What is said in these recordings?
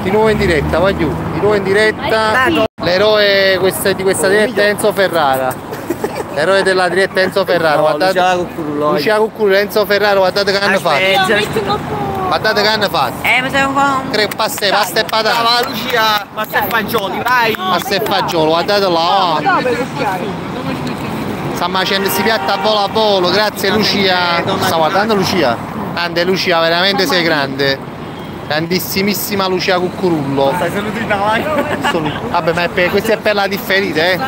Di nuovo in diretta, voglio, di nuovo in diretta. L'eroe di questa diretta è Enzo Ferrara. L'eroe della diretta è Enzo Ferrara. No, guardate, Lucia Cuccurullo. Lucia Cuccurullo, Enzo Ferrara, guardate che hanno fatto. Guardate che hanno fatto. Ma sei un po'. Tre pasta, pasta e patate. Brava Lucia, pasta e fagioli, vai! Pasta e fagiolo, guardate là. Sta facendo questi piatti a volo a volo, grazie Lucia. Sta guardando Lucia? Grande Lucia, veramente sei grande. Grandissimissima Lucia Cuccurullo. Stai salutando, vai! Vabbè, ma è per, questa è per la differita, eh? Ma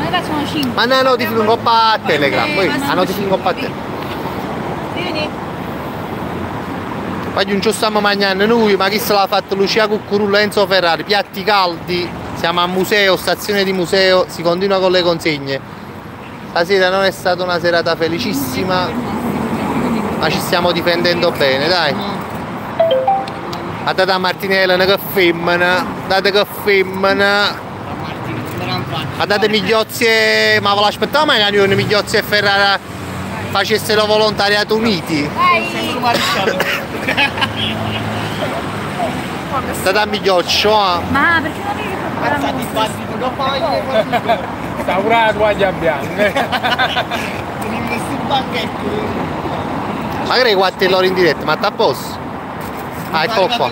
facciamo 5. Ma no, notifica un coppa a Telegram, poi a notifica un coppa a Telegram. Voglio non ci stiamo mangiando noi, ma chi se l'ha fatto Lucia Cuccurullo e Enzo Ferrari, piatti caldi, siamo a museo, stazione di museo, si continua con le consegne. Stasera non è stata una serata felicissima, ma ci stiamo difendendo bene, dai. Guardate a Martinella, che femmina, guardate che femmina. Guardate Migliozzi e... ma ve l'aspettavo mai che Migliozzi e Ferrara facessero volontariato uniti? State a Miglioccio, ah. Ma perché non devi preparare? Sta pure la toaglia bianca. Magari quattro loro in diretta, ma t'ha posto? Ah, ecco qua.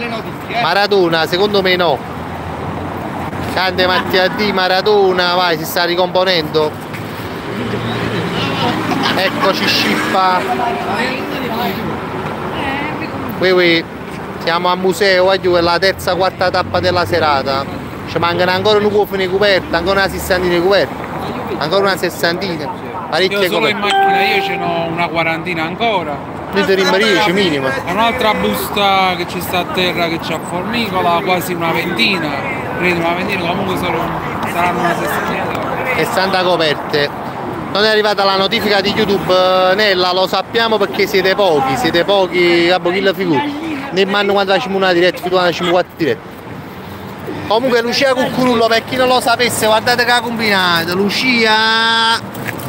Maradona, secondo me no. Grande Mattia D, Maradona, vai, si sta ricomponendo. Eccoci scippa. Qui, qui. Siamo a museo, voglio, è la terza, quarta tappa della serata. Ci mancano ancora un cofano di coperta, ancora una sessantina di coperta. Ancora una sessantina. Parecchie Io solo in coperte. macchina io ce n'ho una quarantina ancora. Noi dovremmo 10 minimo. E un'altra busta che ci sta a terra che c'ha formicola, quasi una ventina. Credo una ventina, comunque saranno una sessantina. 60 coperte. Non è arrivata la notifica di YouTube, Nella, lo sappiamo perché siete pochi, vabbè, chi la figura. Nemmeno quando facciamo una diretta, fino quando facciamo 4 dirette. Comunque Lucia Cuccurullo, per chi non lo sapesse, guardate che ha combinato. Lucia!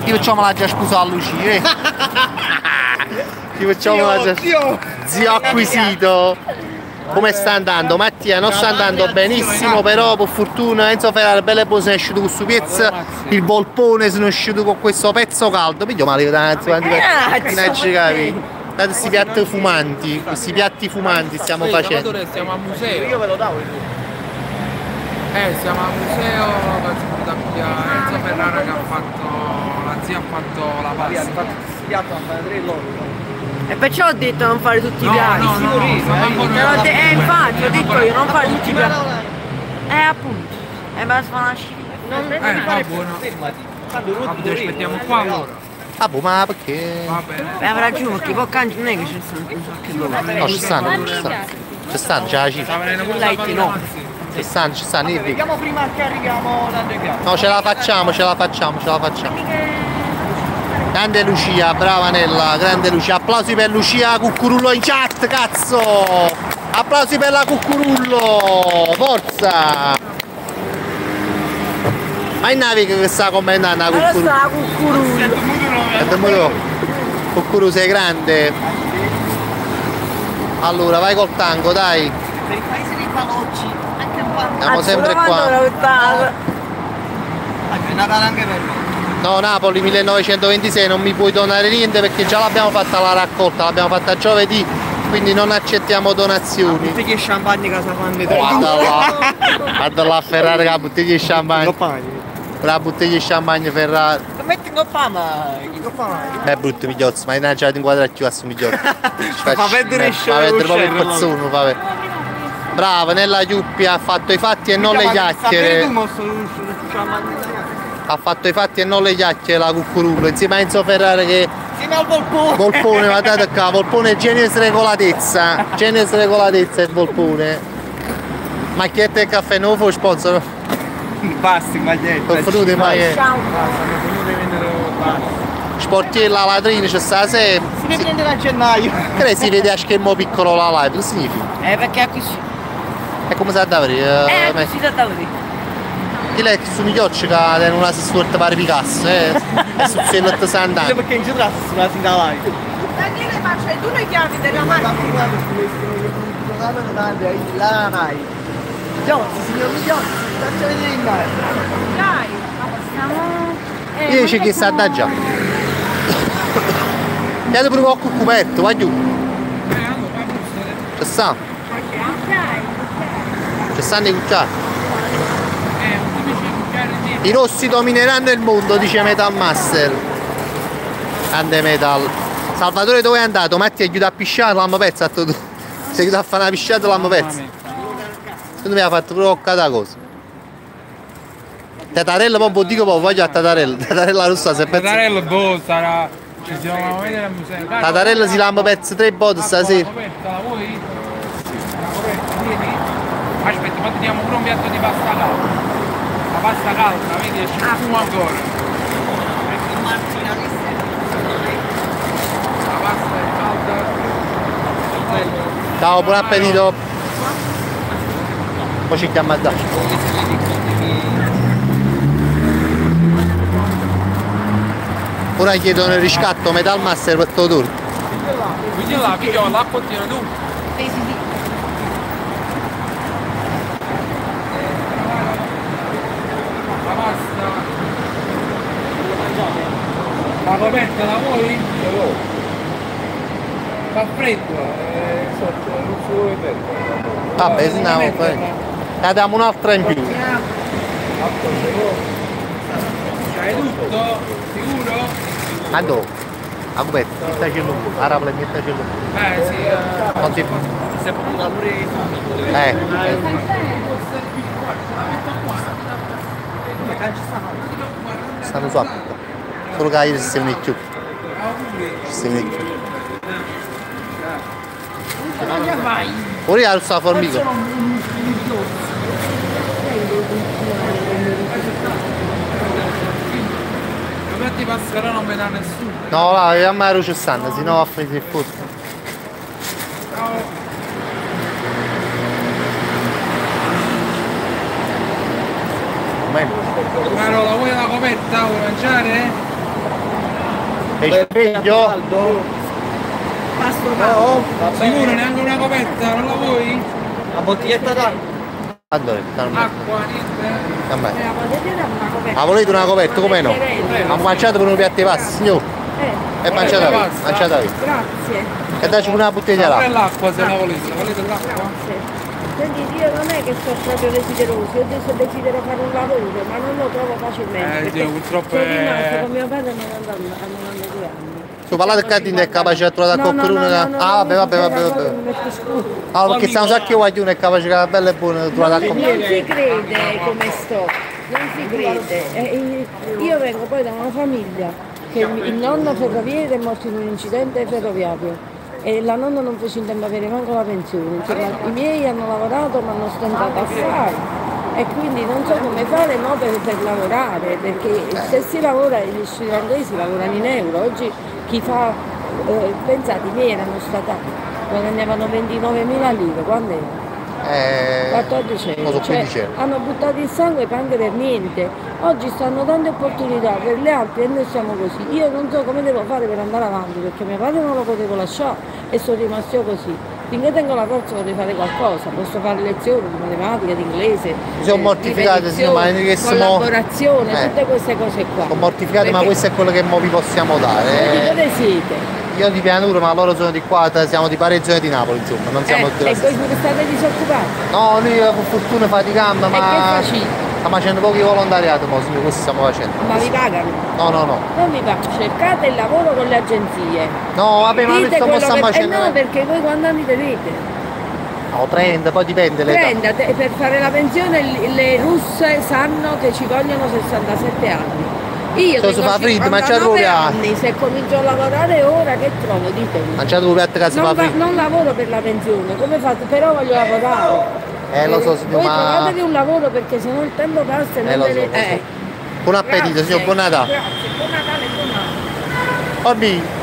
Io facciamo la già scusa a Lucia, eh. Io facciamo la già. Zio acquisito. Come sta andando? Mattia non sta andando benissimo, però per fortuna Enzo Ferrara bello e buono se ne è uscito con questo pezzo, il volpone se ne è uscito con questo pezzo caldo. Miglio male, non ci capi. Guardate questi piatti fumanti, questi piatti fumanti stiamo facendo. Salvatore, siamo a museo. Io ve lo davo il tuo. Siamo al museo, Enzo Ferrara che ha fatto, la zia ha fatto la pasta. Hanno fatto questi piatti, hanno fatto tre loro. E perciò ho detto non fare tutti i piatti. No, infatti ho detto io non fare tutti i piatti. Appunto. Ma sono una Non devi fare buono. Fermati. Ti aspettiamo qua allora. Ah, boh, ma perché? Va bene. Abbiamo ragione, perché poi cangi non è che ci stanno un sacco No, ci stanno, ci stanno. Ci stanno, c'è la cifra. No. Ci stanno, ci stanno, io dico. Vediamo prima che arriviamo da due piatti. No, ce la facciamo, ce la facciamo, ce la facciamo. Grande Lucia, brava Nella, grande Lucia. Applausi per Lucia Cuccurullo in chat, cazzo! Applausi per la Cuccurullo! Forza! Ma in nave che sta commentando la Cuccurullo? La Cuccurullo! Cuccurullo sei grande! Allora, vai col tango, dai! Per il paese dei balocci, anche un po'. Siamo sempre qua. È Natale anche per me. No, Napoli 1926 non mi puoi donare niente perché già l'abbiamo fatta la raccolta, l'abbiamo fatta giovedì, quindi non accettiamo donazioni. Bottiglie di champagne cosa fanno i Guarda là, guarda là Ferrari che la bottiglia di champagne. La bottiglia di champagne Ferrari. Metti in coppa ma. Beh, è brutto Migliozzo, ma non ce la inquadra più a su Migliozzo. Fa vedere il fa vedere proprio il pezzone, fa vedere. Brava, Nella Iuppia ha fatto i fatti e non le chiacchiere. Ha fatto i fatti e non le chiacchiere la Cuccurullo, insieme a Enzo Ferrari che... Insieme al Volpone! Volpone, guardate qua, Volpone genio e sregolatezza, genio e sregolatezza il Volpone. Macchietta e caffè nuovo sponsor. Basta, maglietta. Sono magliette. Sportiella latrina c'è sta sempre. Si riprende da gennaio. Che si vede a schermo piccolo la live, che significa? Perché è così. E come si da aprire? Così da aprire. Chi è su Miglioccio che ha una si pare Picasso, eh? E su 60 anni. Perché in giro sulla live. Daniele, ma c'hai tu le chiavi della macchina? Là, dai. Migliozzi, signor Migliozzi, faccia vedere il mare. Dai, ma possiamo... Io c'è chi sta da già. Andiamo pure con il coperto, vai giù. C'è sta. Ci stanno i cucciari. I rossi domineranno il mondo, dice Metal Master. Grande Metal. Salvatore dove è andato? Matti aiuta a pisciare, l'hanno perso a tu. Se aiuta a fare una pisciata l'hanno perso. Secondo me ha fatto proprio cada cosa. Tatarella, poi vi dico poi, voglio a Tatarella. Tatarella russa si è persa. Tatarella, boh, sarà. Ci siamo a vedere al museo. Tatarella si l'hanno perso 3 volte stasera. La coperta, la vuoi? La coperta, vieni? Aspetta, ma ti diamo pure un piatto di pasta calda. La pasta calda, vedi, esce il fumo ancora. La pasta è calda. Ciao, buon appetito. Poi ci chiama da. Ora chiedono il riscatto Metal Master per tutto turno. Quindi là, piglio l'acqua tiene tu. Sì, sì, sì. La pasta. La coperta la vuoi? Fa freddo. Vabbè, se no, la diamo un'altra in più. C'hai tutto? Sicuro? Andò, la coperta, mettaci lungo, arabla, mettaci lungo. Sì. Non si... Stanno su acqua. Solo che ieri si sente più. Si sente più. Ora alza la formica. Infatti passerà non vedrà nessuno. No, là, vediamo la luce stanno, se no a fare il posto. Carola, vuoi la coperta? Vuoi mangiare? E sveglio? No, sicuro neanche una coperta, non la vuoi? La bottiglietta d'acqua. Allora, acqua, niente. Vabbè. Ma volete una coperta? Come no? Ha mangiato per un piatto di pasta, signor. E mangiate voi, mangiate voi. Grazie. E dacci pure una bottiglia d'acqua. L'acqua se la volete, volete l'acqua? Grazie. Senti, io non è che sono proprio desideroso, io adesso desidero fare un lavoro, ma non lo trovo facilmente. Dio, purtroppo sono è... rimasta con mio padre a 92 anni. Su parlate che è capace di trovare qualcuno che... Ah, vabbè, vabbè. Ah, perché stiamo un sacco di guaglione è capace che la bella e buona trovare Non si crede come sto, non si crede. Io vengo poi da una famiglia che il nonno ferroviere è morto in un incidente ferroviario e la nonna non fece in tempo avere manco la pensione. Insomma, i miei hanno lavorato ma hanno stentato assai. E quindi non so come fare no, per lavorare, perché se si lavora, gli srilankesi lavorano in euro, oggi chi fa, pensate, i miei erano statali, guadagnavano 29.000 lire, quando era? 14 euro, cioè, hanno buttato il sangue anche per niente. Oggi stanno dando opportunità per le altre e noi siamo così. Io non so come devo fare per andare avanti, perché mio padre non lo potevo lasciare e sono rimasto così. Finché tengo la forza vorrei fare qualcosa, posso fare lezioni di matematica, di inglese, mi sono mortificato, signor, ma che collaborazione, tutte queste cose qua. Sono mortificato, ma questo è quello che mo vi possiamo dare. Voi di dove siete? Io di Pianura, ma loro sono di qua, siamo di Pareggio di Napoli, insomma, non siamo della e voi state disoccupati? No, noi per fortuna faticando, ma... E che facite? Stiamo facendo pochi volontariati, mo, signor, questo stiamo facendo. Ma vi pagano? No, no, no. Non vi pagano, cercate il lavoro con le agenzie. No, vabbè, ma noi stiamo facendo... No, perché voi quando anni tenete? No, 30, poi dipende l'età. 30, per fare la pensione le russe sanno che ci vogliono 67 anni. Io tengo 59 anni, se comincio a lavorare ora che trovo? Ditemi. Mangiate un piatto che si fa fritto. Non lavoro per la pensione, come fate? Però voglio lavorare. Lo so, signor, voi ma... trovatevi un lavoro perché sennò il tempo passa e non lo ve so, ne... lo so. Buon appetito, grazie, signor, buon Natale. Grazie, buon Natale e buon anno. Oddio.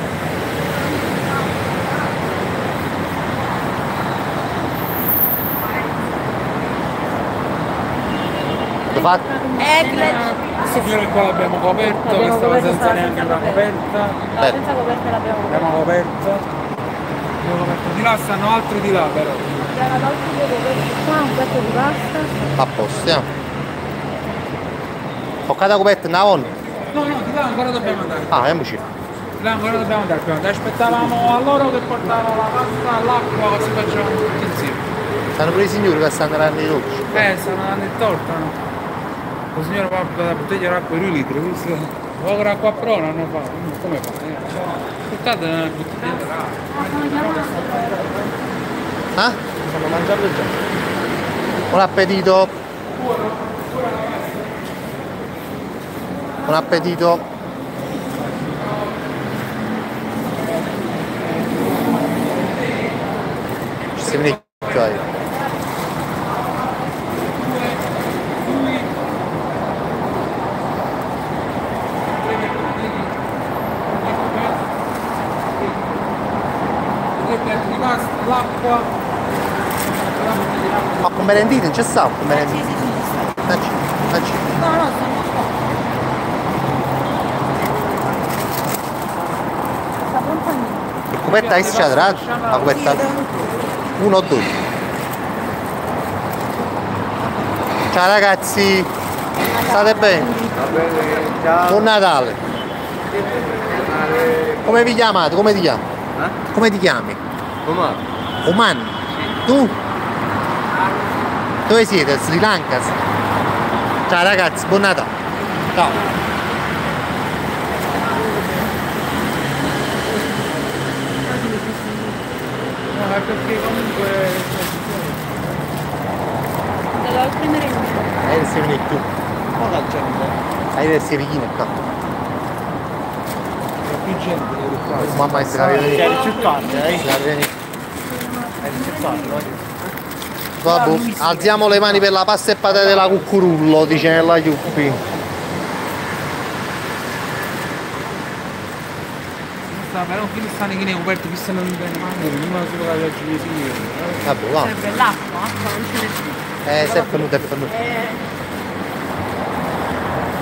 Fatto? Questo signore qua l'abbiamo coperto, che stava senza neanche una coperta. No, senza coperta l'abbiamo coperta. L'abbiamo coperta. Abbiamo coperto. di là, stanno altri di là però. Qua un piatto di pasta. A posto, andiamo. Toccata coperta, una volta. No, no, di là ancora dobbiamo andare. Ah, andiamoci. Di là ancora dobbiamo andare prima. Aspettavamo a loro che portavano la pasta all'acqua così facevamo tutti insieme. Stanno pure i signori che stanno dando i dolci. Stanno dando il torto, no? Il signore va la bottiglia d'acqua 2 litri, questo. Poco d'acqua a prona hanno fatto. Come fa? Portate una bottiglia d'acqua. Ah? Stanno mangiando già. Buon appetito. Buon appetito. Ci si viene qua. L'acqua. Ma con merendina non c'è sta con merendina? Sì. Facci. No, no, stiamo qua. Sta buon panino. Il coperta è sciadrato? La coperta 1 o 2. Ciao ragazzi, state bene? Va bene, ciao. Buon Natale. Come vi chiamate? Come ti chiami? Eh? Come ti chiami? Oman. Oman? Sì. Tu? Dove siete? Sri Lanka? Ciao ragazzi, buon Natale. Ciao. No, è perché comunque... Dall'altra merenda. Se vieni tu. Poca gente. Adesso si vicino qua. C'è più gente che qua. Mamma se la vedi. C'è più tardi, eh? Se la vedi. È più tardi, eh? Vabbè, alziamo le mani per la pasta e patate della Cuccurullo, dice nella Iuppi. Però chi stanno chi ne è coperto, chi stanno non bene mangiare, non si può oggi signori. Vabbè, va. Serve l'acqua, acqua non ce n'è più. Se è venuto, è venuto.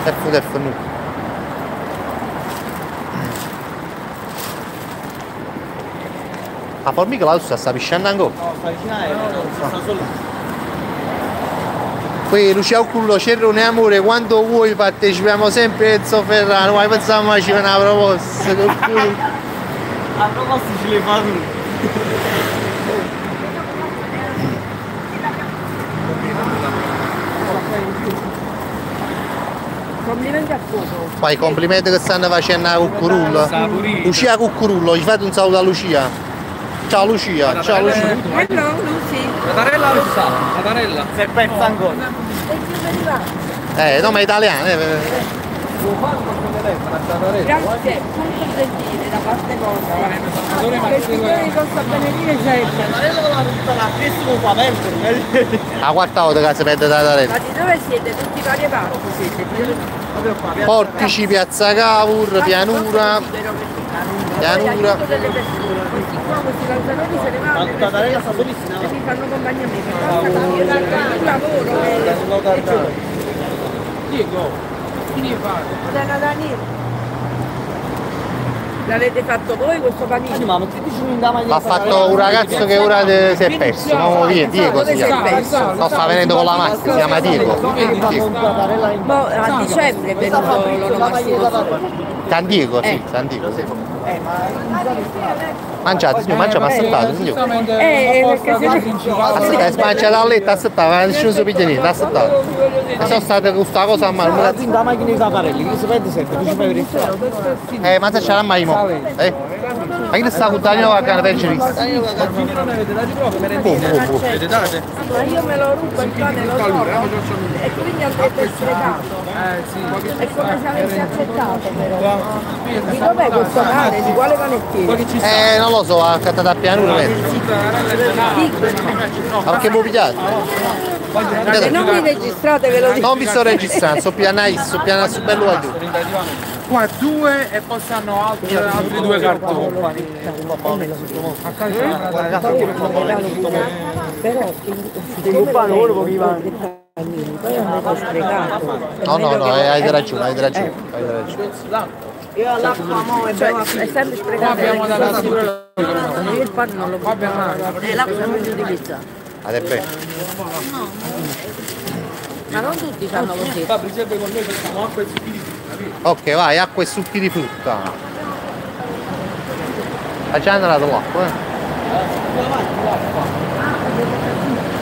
Se è venuto, è venuto. La formica la sta pisciando ancora? No, sta vicino a no, sta solo. Qui Lucia Cuccurullo, Cerrone amore, quando vuoi partecipiamo sempre Enzo Ferrano, ma pensiamo che ci una proposta. La proposta ce le fa tu. Complimenti a Coco. Fai i complimenti che stanno facendo a Cuccurullo. Lucia Cuccurullo, gli fate un saluto a Lucia. Ciao Lucia, ciao Lucia. Hello Lucy. Tatarella lo sa, Tatarella. Si è persa ancora. No, ma è italiano. Grazie, molto gentile da parte vostra. Che il Signore vi possa benedire sempre. La quarta volta che si perde Tatarella. Ma di dove siete? Tutti varie parti siete? Portici, Piazza Cavour, Pianura. Pianura. Delle persone, questi qua, questi calzatori se ne vanno e mi fanno compagnia a me, perché io lavoro e Diego, chi ne fa? L'avete fatto voi questo panino? L'ha fatto un ragazzo che ora si è perso, no? Diego si chiama. No, sta venendo con la macchina, si chiama Diego. Boh, a dicembre è venuto l'onomastico. San Diego, sì, San Diego, sì. Mangiate, signor, mangia, ma aspettate, signor. Aspettate, mangia da letto, aspettate, ma nessuno si piglia niente, aspettate. E sono state con questa cosa a mano. La macchina di Tatarelli, che si perde sempre, tu ci fai vedere. Ma se c'è la mai mo. Ma chi sta con Danilo a canna peggio? Ma io me lo rubo il pane, lo so, e quindi andrebbe sprecato. È come se avessi accettato però. Di dov'è questo pane? Di quale panettiere? Non lo so, ha accattato a Pianura. Ma perché voi pigliate? Se non mi registrate ve lo dico. Non vi sto registrando, sto piano su bello giù. Qua due e poi stanno altri due cartoni. Però No, no, no, hai ragione, hai ragione, hai ragione. Io l'acqua mo è Cioè, bella è sempre Qua sprecata. abbiamo dato Io il pane non lo Qua butto abbiamo mai, dato E l'acqua non si utilizza. Ad bene. Ma non tutti fanno così. Fabri sempre con noi facciamo acqua e succhi di frutta, via. Ok, vai, acqua e succhi di frutta. Ma già è andato l'acqua, eh?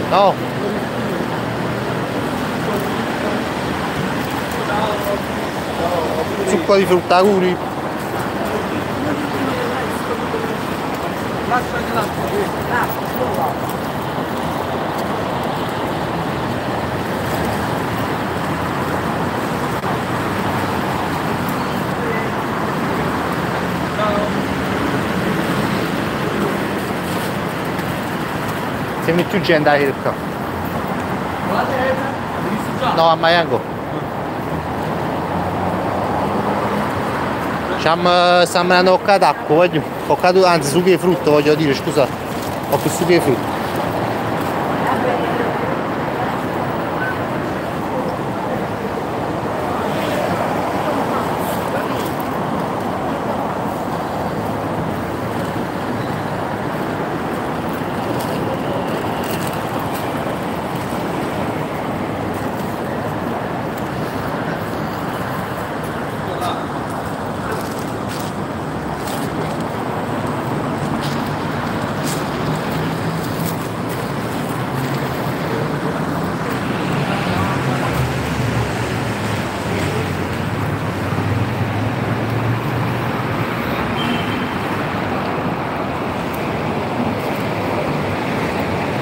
No. Succo di frutta, auguri. Lasciati l'acqua. Sembra più gente a cercare. No, a Maiango. Stiamo andando a d'acqua, voglio. Anzi, succhi di frutta, voglio dire, scusa. Ho più succhi di frutta.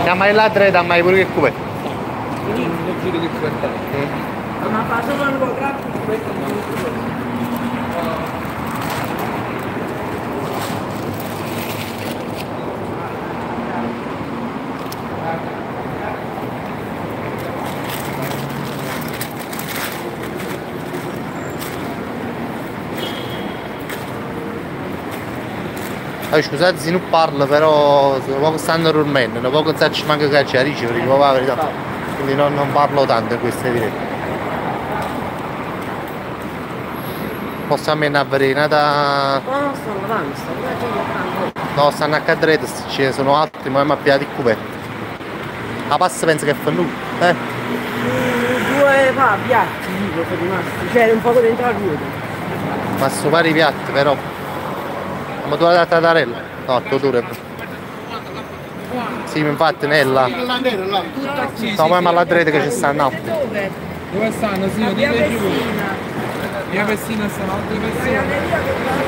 Siamo là dietro, ma pure che cupetto. Non giro che coperte. Ma fa solo un po' troppo. Allora, scusate se non parlo, però poco stanno dormendo, non poco non ci manca che c'è riceve, dico la verità. Quindi non parlo tanto in queste dirette. Posso almeno avere nata. No, stanno avanti, stanno. No, stanno a cadere, ce ne sono altri, ma abbiamo pigliato il cupetto. La pasta penso che è venuta, eh? Due piatti tipo sono rimasti, cioè un poco dentro al vuoto. Ma sto pare i piatti però. Ma tu la tatarella? No, Totore. Sì, ma infatti nella. No, ma alla destra che ci stanno altri. Dove? Dove stanno, signor? Via Diteci voi. Messina. Via Messina stanno altre persone.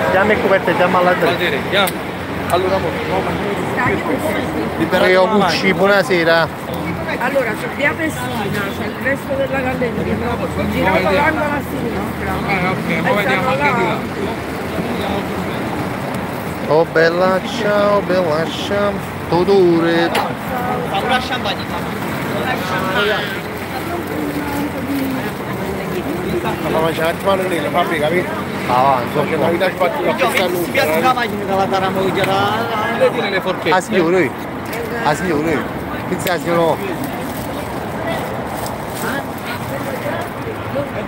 Andiamo in coperta e andiamo alla destra. Allora, mo, Io Cucci, buonasera. Allora, c'è via Messina, c'è il resto della galleria. Girato l'angolo a sinistra. Ah, ok, poi vediamo anche di là. Oh bella ciao, bella ciao. Totore. Ma c'è un attimo nella fabbrica, capito? Ah, insomma. La vita sbattuta a questa luce. Le tiene le forchette. Ah signore, ah signore, che sia signore?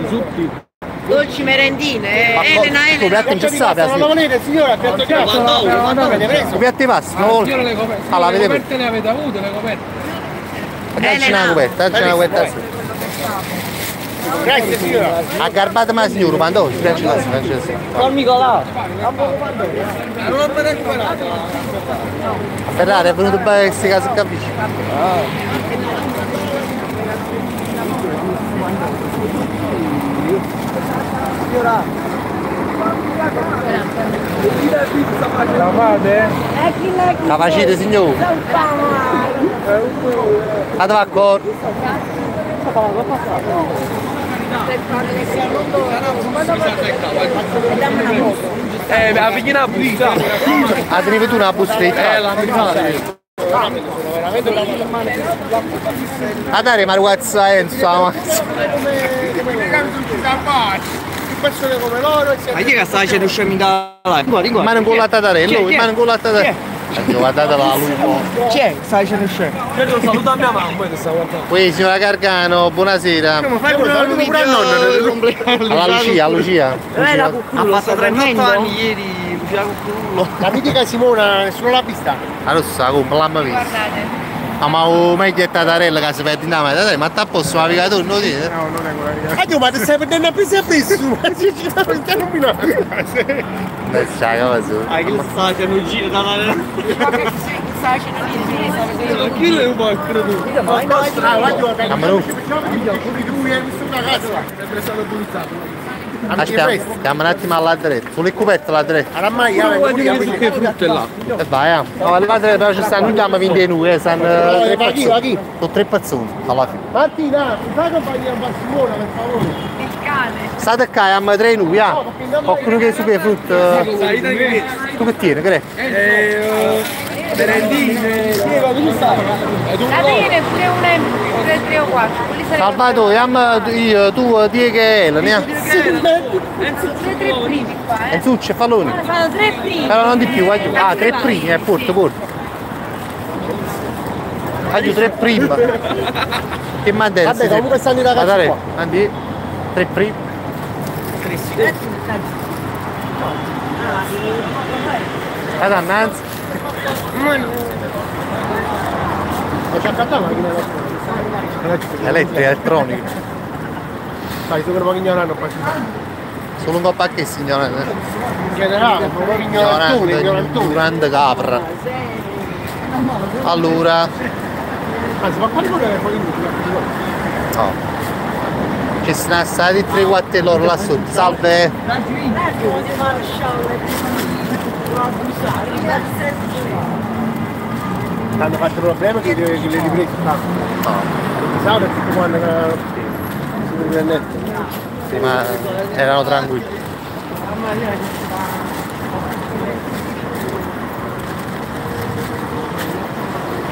Zucchi. Dolci merendine, Elena, Tu Elena. piatto non ci sta, Non lo volete, signora? Piatto di pasta, non avete preso? I piatti di pasta, Ah, non signora, le coperte. Ah, la le vede coperte le avete avute, le coperte. Dacci una coperta, dacci una coperta. Grazie signora. Aggarbate ma signore, ma dove? Piace la piace. Non l'ho mai recuperato. Ferrari è venuto bene queste case capisci? La fate? La facete signore? La dove accordo? La figlia busta. Ah, tenevi tu una busta di La privata. A dare ma ragazza Enzo, ma... Persone come loro e Ma chi è che sta facendo uscire da là? Ma non con la tatarella, ma non con la tatarella. Guardate la lupo. C'è, stai facendo scemo. Io saluto a mia mamma che sta guardando. Uè, signora Gargano, buonasera. Ma fai pure pure a nonna. Alla Lucia, a Lucia. Bella Lucia. Ha cucculo, fatto 38 anni ieri, Lucia Cuccurullo. La mitica Simona, nessuno l'ha vista. Adesso la compra, l'hanno vista. Guardate. Ah, ma o meglio è Tatarella che si perde in mano, ma t'ha posto la navigatore, non tiene? No, non è quella Ma io, ma ti stai prendendo a pezzi a pezzi, ma ci sta prendendo un minuto. Beh, c'è cosa. Ah, che sta facendo un giro da Ma che sta facendo niente? Chi è un po' creduto? Ah, Ma non- Sempre stato pulizzato. Aspetta, stiamo un attimo alla destra. Sulle coperte alla destra. Oramai, Che frutta è là? E vai, ah. No, alla destra però ci stanno, noi abbiamo 22, stanno tre va chi, persone. va chi? Sono tre persone alla fine. Martina, mi fai compagnia a Simona, per favore? Il cane. State qua, abbiamo tre noi, ah. Qualcuno che su che frutta. Tu che tieni, che è? Merendine, come stai? La tiene pure una in più, pure tre o quattro. Quelli sarebbero Salvatore, abbiamo io, tu, Diego e Elena. sono tre primi qua, eh. Enzuccio e Falloni. Fanno tre primi. Però non di più, voglio. Ah, tre primi, porto, porto. Voglio tre primi. Che mantello? Vabbè, comunque stanno i ragazzi qua. Andi, tre primi. Guarda, innanzi. Ma c'è accattato la macchina da Elettrica, elettronica. Sai, sono proprio ignorante qua. Solo un po' che signora. In generale, sono proprio ignorantone, ignorantone. Grande capra. Allora, Anzi, ma quali quello che poi inutile? no. Ci sono stati 3-4 loro là sotto. Salve. Hanno fatto problemi che le riprese. No. Pensavo tutto quanto si riprendette. Sì, ma erano tranquilli.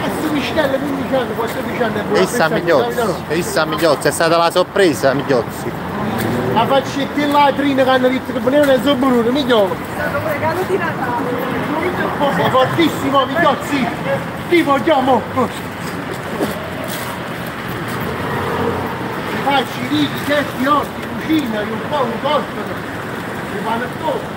Cazzo Michele, 15 anni, 14 anni, E sta Migliozzi, e sta Migliozzi, è stata la sorpresa Migliozzi. La faccetta là, trina che hanno detto che venivano nel Bruni, migliore. Sono un regalo di Natale. Sei fortissimo, Migliozzi! Ti vogliamo! Facci, righi, sette, orti, cucina, un po' un costano, un panettone.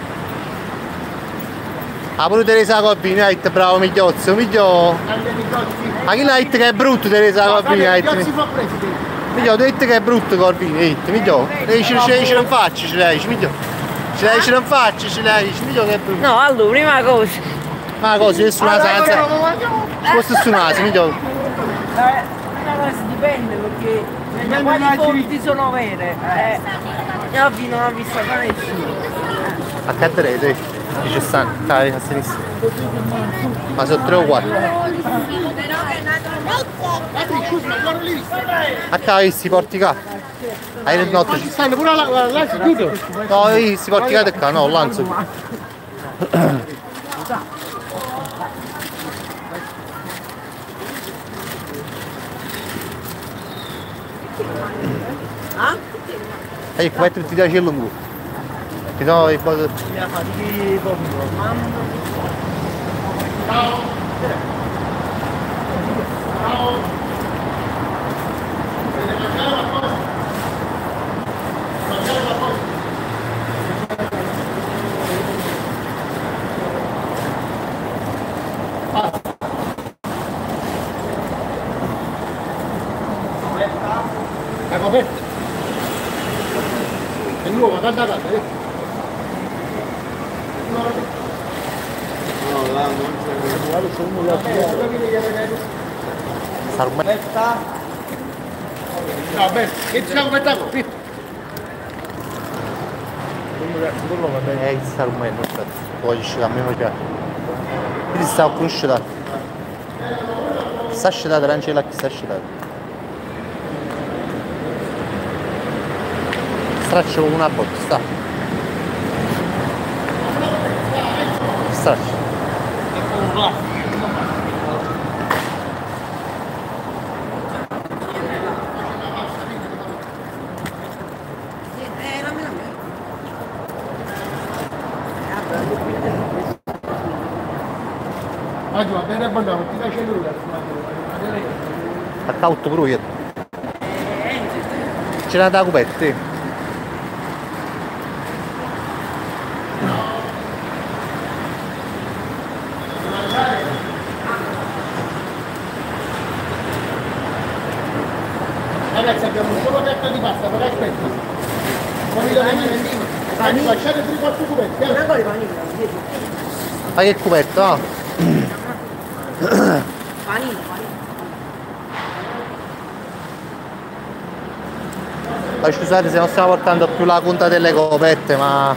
Ah, pure Teresa Corbini ha detto bravo Migliozzi, Miglio. Grande Migliozzi. Ma chi l'ha detto che è brutto Teresa Corbini? Ha detto. Migliozzi fa presidente. Miglio, ho detto che è brutto Corbini, ha detto, Miglio. Lei ce ce non faccia, ce l'hai, Miglio. Ce l'hai, ce non faccia, ce l'hai, Miglio che è brutto. No, allora, prima cosa. Ma cosa, io sono una sanza. Questo è su naso, Miglio. Prima cosa dipende perché da quali fonti sono vere. Io non ho visto ancora nessuno. A Caterete, dice stanno, dai, a sinistra. Ma sono 3 o 4. A qua si portica. Hai il notte. Ci stanno pure là, là si chiude. No, io si porticate qua, no, là insomma. E come tutti da cielo lungo. Che no, i bot. La coperta. È nuova, tanta tanta, eh. No, là non Sta ormai. No, beh, che ci siamo coperta qui. Sta ormai non sta. Poi ci a me piace. Quindi sta conosciuta. Sta scettata, l'angela chi sta scettata. Straccio con una botta, sta. Straccio. Ma giù, appena abbandonato, ti faccio lui. A cautto pure io. C'era da coperta, sì. Ragazzi, abbiamo solo carta di pasta, però aspetta. Panino. Lasciate 3-4 coperte. Ma che coperta, no? Panino, panino. Ma scusate se non stiamo portando più la conta delle coperte, ma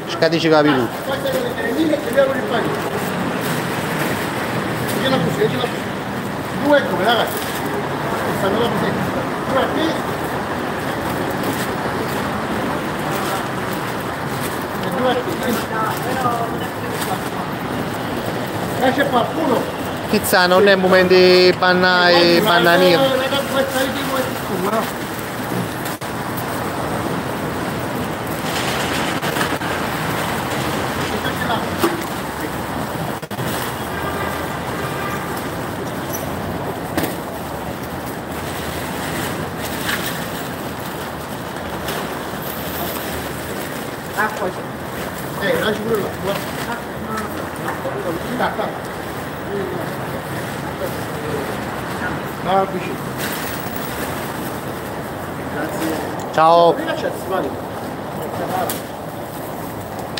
scadici capi tutto. Questa è le merendine e chiediamo il panino. Gliela così, gliela così. Due come, ragazzi. Stanno la così. Due a te. E due a te. Ma c'è qualcuno? Chissà, non è il momento di bannare e bannanire. L'acqua c'è. Lasci pure l'acqua. Sta. No, vicino. Ciao.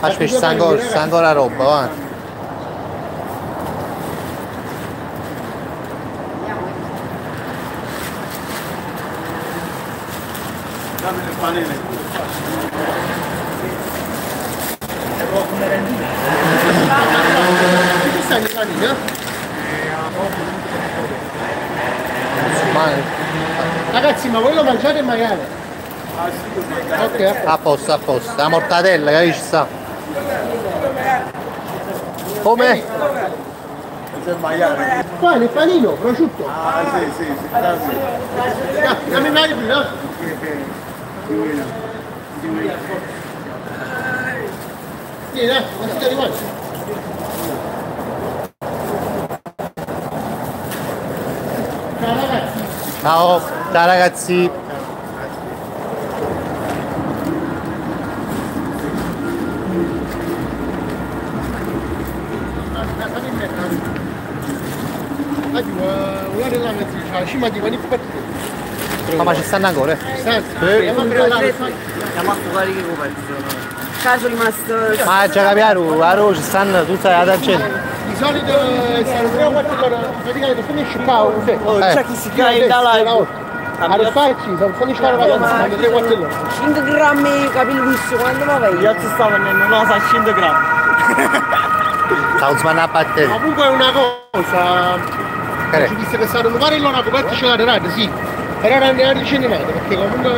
Aspetta, sta ancora roba, va. Dammi il panino. Ci stanno i panini, eh? Ragazzi, ma voi lo mangiate il maiale? Ok. A posto, a posto. La mortadella, capisci sta? Come? C'è il maiale. Qua nel panino, prosciutto. Ah, sì, sì, sì, grazie. Dammi un altro, no? Sì, dai, ma siete arrivati. Ciao ragazzi. Ciao, ciao ragazzi. No, ma ci stanno ancora? Andiamo a fare che coperto. Caso rimasto. Ma già capiamo, a ci stanno tutta la gente. Di solito stanno 3 o 4 ore, praticamente finisce qua, c'è chi si cae da là. Allo farci, sono finisce la vacanza, stanno 3 o 4 ore. 5 grammi capello russo, quando ma vai? Io ci stavo prendendo una cosa a 5 grammi. Stavo smanando a battere. Comunque è una cosa. Ci disse che stanno fare una coperta ce l'ha sì. Però era neanche cinemato, perché comunque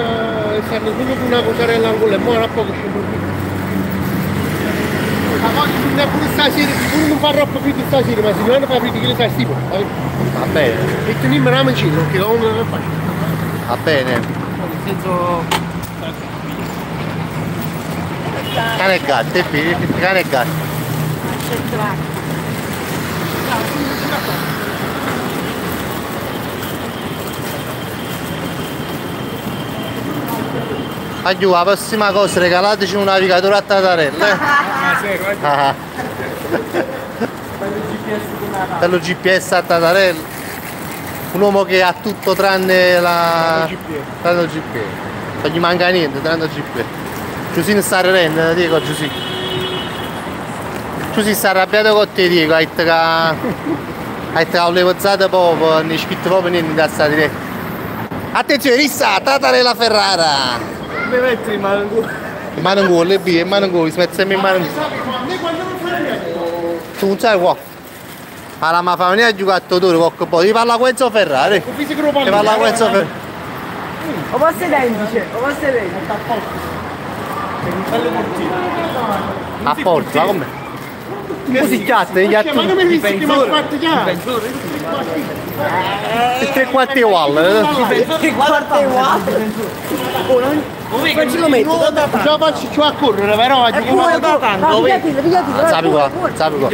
stanno solo con una cosarella ancora e ora poco ci più. Ma poi non è pure stasera, sicuro non fa troppo più di stasera, ma se non fa più di che sta stipo. Va bene. E tu non me la mangi, perché comunque non è facile. Va bene. Nel senso. Cane e gatto, cane e gatto. Aiù, la prossima cosa regalateci un navigatore a Tatarella. Ah, bello GPS a Tatarella. Un uomo che ha tutto tranne la. Tranne il GPS. Non gli manca niente, tranne il GPS. Giusino sta ridendo, Diego, Giusino. Giusino sta arrabbiato con te, Diego, ha detto che. Ha detto che volevo alzato poco, non è scritto proprio niente da stare diretta. Attenzione, rissa, Tatarella Ferrara! Mi metti in mano in culo. In mano in culo, in mano in culo, si mette sempre in mano in culo. Tu non sai qua. Alla mia famiglia ha giocato duro qualche po'. Ti parla Enzo Ferrari. Ti parla Enzo Ferrari. O posso identici, o posso identici. A porto, ma com'è? Così chiatte, gli Ma non mi visto che mi ha fatto già? 3 quarti uguali. 3 quarti uguali. Non ce lo metto, da Ce la faccio più a correre, però E pure, da tanto, pigliatelo, Sapi qua, sapi qua.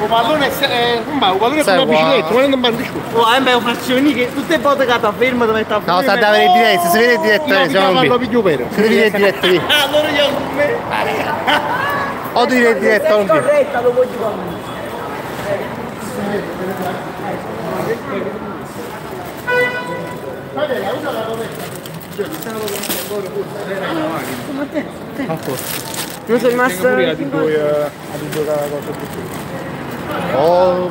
Il pallone è un pallone è una bicicletta, ma non mandi scusa. Oh, eh, beh, faccio venire che tutte le volte che ti fermo ti metto a No, sta da vedere in diretta, si vede in diretta, siamo qui. Si vede in diretta lì. Allora io con me. O tu in diretta o non più. Corretta, lo voglio con me. Non sono rimasto. Pure a due cose più. Oh.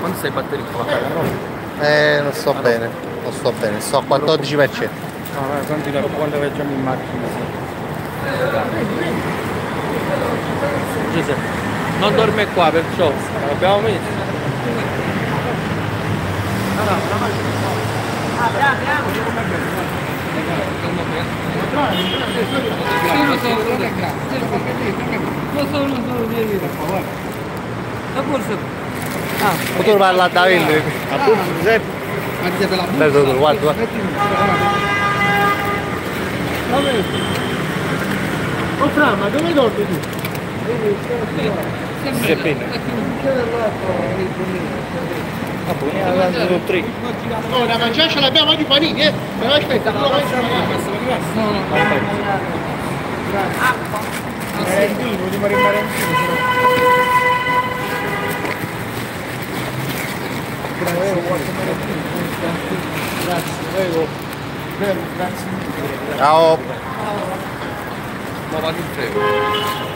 Quanto stai batteria qua? Non sto bene, non sto bene, sto a 14%. No, no, tanto quando viaggiamo in macchina, sì. Giuseppe, non dorme qua, perciò l'abbiamo messo. Potrò parlare da vendere. Guarda, guarda. Oh Fra, ma dove dormi tu? No, da mangiare ce l'abbiamo anche i panini, eh! Però aspetta, tu lo mangi. No, no. Merendino, di merendino. Grazie, prego. Prego, grazie. Ciao. Ma vado in freno.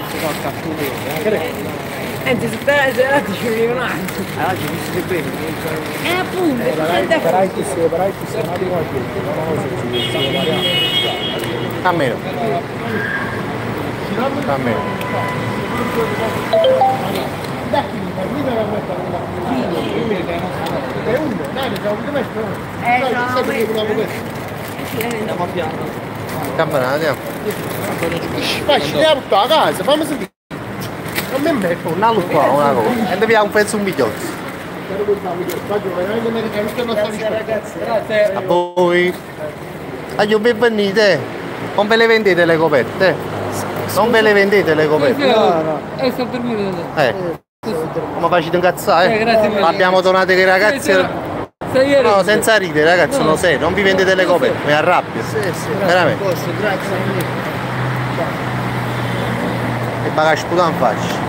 Si fa il Senti, se te ci viene un altro. Ah, ci visto che bene. Appunto, A meno. A meno. Campanata, andiamo. Facci, andiamo a casa, fammi sentire. Non mi metto. Un altro qua, una cosa. E dobbiamo un pezzo un bigliozzo. A voi. Aglio, benvenite. Non ve le vendete le coperte? Non ve le vendete le coperte? No, no. Sto dormendo. Come facete incazzare? Grazie mille. Abbiamo donato che ragazzi. No, senza ridere ragazzi, sono serio, non vi vendete le coperte, mi arrabbio. Sì, sì. Veramente. Grazie mille. E bagaglio sputare in faccia.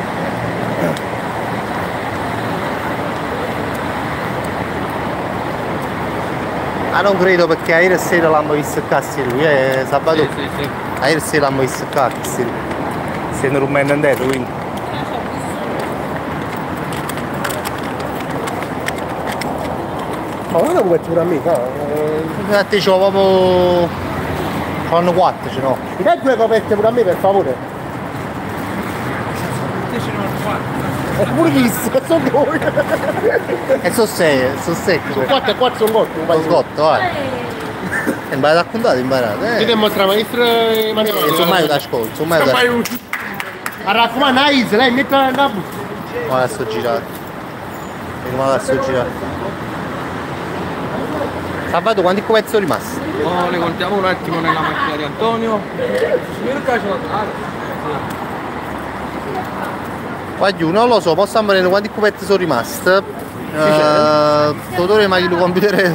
Ma non credo perché ieri sera l'hanno visto qua lui, sabato. Sì, sì, sì. Ieri sera l'hanno visto qua, si ne rumendo in terra, quindi. Ma guarda come pure a me, no? A te c'ho proprio. Fanno 4, ce no. Mi dai due coperte pure a me, per favore? Te ce ne sono 4. È pure visto, sono due. E sono 6, sono 6. Sono 4 e 4 sono 8. Sono 8, vai. È imparato a contare, imparato, eh. Io ti mostro maestro Emanuele. Insomma io da scuola, insomma io da scuola. Ma raccomando, Ais, lei mette la busta. Guarda, sto girato. Guarda, sto girato. Sabato quanti coperte sono rimasti? Oh, le contiamo un attimo nella macchina di Antonio. Guagliù, non lo so, posso andare quanti coperte sono rimaste. Totore ma il computer.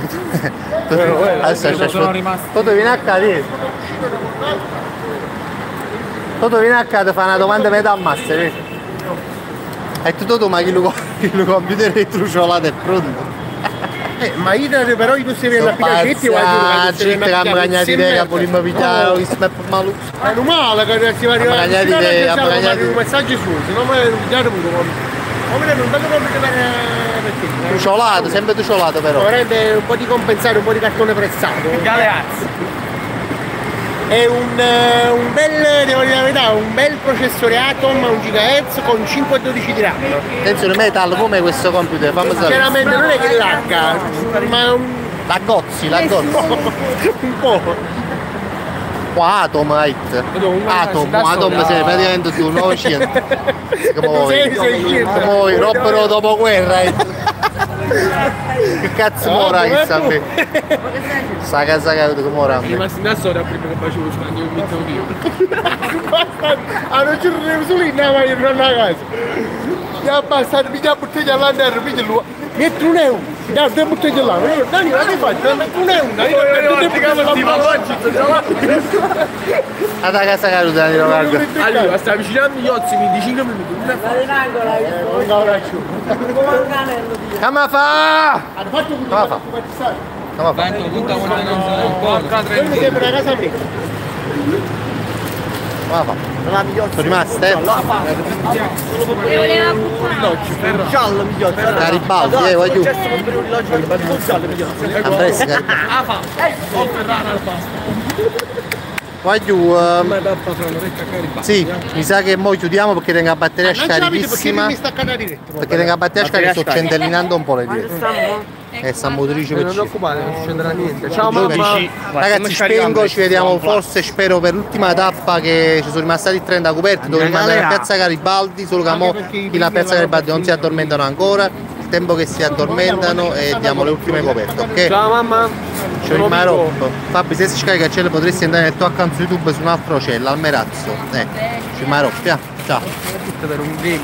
Adesso sono rimasti. Toto vieni a casa. Toto vieni a casa, fa una domanda a metà massa. E tu Toto ma il computer è truciolato è pronto. Ma io però io si viene a pigliare Ah, gente che ha magnato idea, vogliamo pigliare, ho visto malucco. È normale che si va a arrivare un messaggio su, se no mi pigliate pure. Come non bello come per te. Truciolato, sempre truciolato però. Vorrebbe un po' di compensare, un po' di cartone pressato. Galeazzi. È un bel, devo dire la verità, un bel processore Atom a 1 GHz con 5,12 di RAM. Attenzione, Metal, com'è questo computer? Fammi sapere. Chiaramente non è che lagga, ma un... La gozzi, la gozzi. Un po'. Qua Atom, right? Atom, Atom sei praticamente su 900. Come vuoi? Come vuoi? Robbero dopo guerra. Che cazzo mora chissà a me. Sta casa caduta che mora a me. Rimasti in storia prima che facevo lo scagno mi mettevo io. Basta, ah, non ci riuscivo solo in ma io non a casa. Ya basta, mi bottiglia là, piglia lui. Metti un euro, dai, due bottiglie là. Dani, ma che fai? Metti un euro, dai, due bottiglie là. Alla casa caduta Danilo Cargo. Allora, sta avvicinando gli ozzi, 25 minuti. Non è Come fa? Hanno fatto un Come fa? Come fa? Porca Io mi sembra una casa mia. Come fa? Sono rimaste? Giallo migliore. Garibaldi, voglio. Andresti Garibaldi. Voglio. Sì, mi sa che mo chiudiamo perché tengo la batteria Non ce la vedo perché scarichissima. mi sta la diretta. Perché tengo la batteria scarica, sto centellinando un po' le dirette. E San Motrice per Non ci. preoccupare, non succederà niente. Ciao mamma. Ragazzi, spengo, ci vediamo forse, spero, per l'ultima tappa che ci sono rimasti 30 coperti, dovremmo andare a Piazza Garibaldi, solo che mo qui la Piazza Garibaldi non si addormentano ancora, il tempo che si addormentano e diamo le ultime coperte, ok? Ciao mamma. C'è il Marocco. Fabri, se si scarica ce potresti andare nel tuo account su YouTube su un altro cella, al Merazzo. C'è Marocco, ciao. Per un gaming.